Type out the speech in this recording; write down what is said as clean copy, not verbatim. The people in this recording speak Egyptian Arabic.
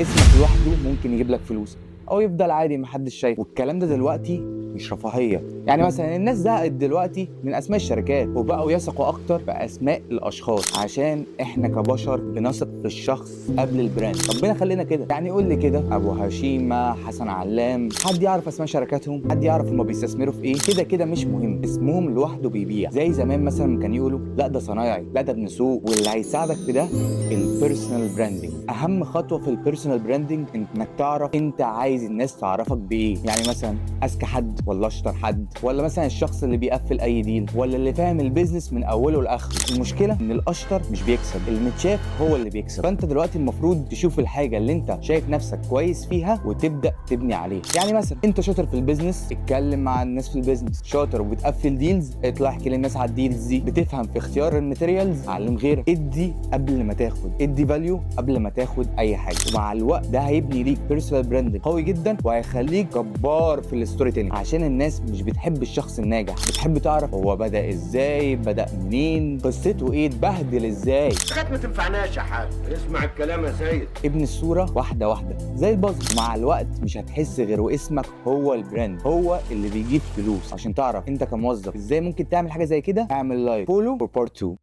اسمك لوحده ممكن يجيب لك فلوس او يفضل عادي محدش شايفه. والكلام ده دلوقتي مش رفاهيه. يعني مثلا الناس زهقت دلوقتي من اسماء الشركات وبقوا يثقوا اكتر في اسماء الاشخاص، عشان احنا كبشر بنثق في الشخص قبل ال brand. ربنا خلينا كده. يعني قول لي كده، ابو هشيمه، حسن علام، حد يعرف اسماء شركاتهم؟ حد يعرف هما بيستثمروا في ايه؟ كده كده مش مهم، اسمهم لوحده بيبيع. زي زمان مثلا كان يقولوا لا ده صنايعي، لا ده ابن سوق. واللي هيساعدك في ده ال personal branding. اهم خطوة في ال personal branding انك تعرف انت عايز الناس تعرفك بايه. يعني مثلا اذكى حد، ولا اشطر حد، ولا مثلا الشخص اللي بيقفل اي deal، ولا اللي فاهم ال business من اوله لاخره. المشكلة ان الاشطر مش بيكسب، المتشاف هو اللي بيكسب. فانت دلوقتي المفروض تشوف الحاجة اللي انت شايف نفسك كويس فيها وتبدا تبني عليها. يعني مثلا انت شاطر في ال business، اتكلم مع الناس في ال business. شاطر وبتقفل deals، اطلع احكي للناس على ال deals دي. بتفهم في اختيار ال materials، علم غيرك. ادي قبل ما تاخد، ادي value قبل ما تاخد اي حاجه. ومع الوقت ده هيبني ليك personal brand قوي جدا وهيخليك جبار في ال storytelling، عشان الناس مش بتحب الشخص الناجح، بتحب تعرف هو بدا ازاي، بدا منين، قصته ايه، اتبهدل ازاي. حاجات ما تنفعناش يا حاج. اسمع الكلام يا سيد. ابني الصورة واحدة واحدة زي البازل. مع الوقت مش هتحس غير واسمك هو ال brand، هو اللي بيجيب فلوس. عشان تعرف انت كموظف ازاي ممكن تعمل حاجة زي كده، اعمل like، follow for part 2.